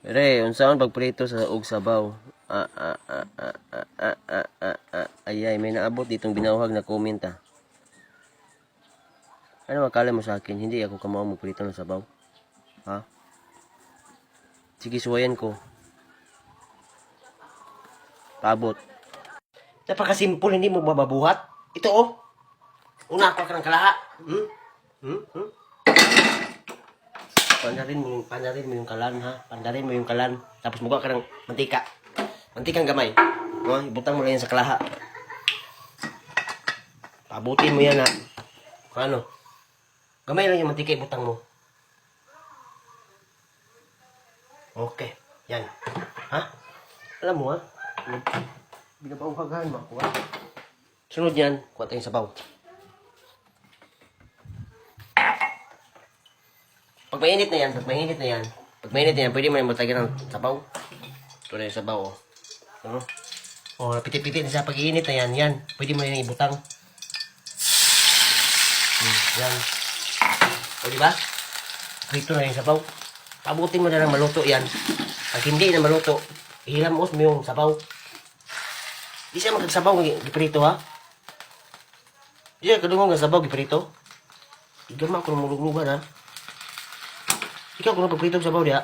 Re, unsaon pagprito sa og sabaw? Ah, ah, ah, ah, ah, ah, ah, ah, ah. Ay, ay, may naabot ditong binawhag na comment ah. Ano akala mo sa akin? Hindi ako kamao magprito ng sabaw. Ha? Sige, suwayan ko. Paabot. Napakasimple, hindi mo mababuhat. Ito oh. Una, kuha ka ng kalaha. Hmm? Hmm? Hmm? Pandarin mo yung kalan ha. Pandarin mo yung kalan. Tapos muga ka ng mantika. Mantikang gamay. No, ibutang mo lang yan sa kalaha. Pabutin mo yan ha. Ano? Gamay lang yung mantika ibutang mo. Okay. Yan. Ha? Alam mo ha? Binabawhagahan mo ako ha? Sunod yan, kuha tayong sabaw. Pag mainit na yan, pag mainit na yan, pag mainit na yan, pwede mo na magtagyan ng sabaw. Ito na yung sabaw, oh. Ano? Oh, piti-piti na siya. Pag init na yan, yan. Pwede mo na yan ibutang. Yan. O, di ba? Prito na yung sabaw. Pabutin mo na lang maluto yan. Pag hindi na maluto, ihilamos mo yung sabaw. Di siya magkagsabaw nga giprito, ha? Di siya kadungog nga sabaw giprito. Igama ko ng muluglugan, ha? Ikaw kung pagprito sa sabaw diha.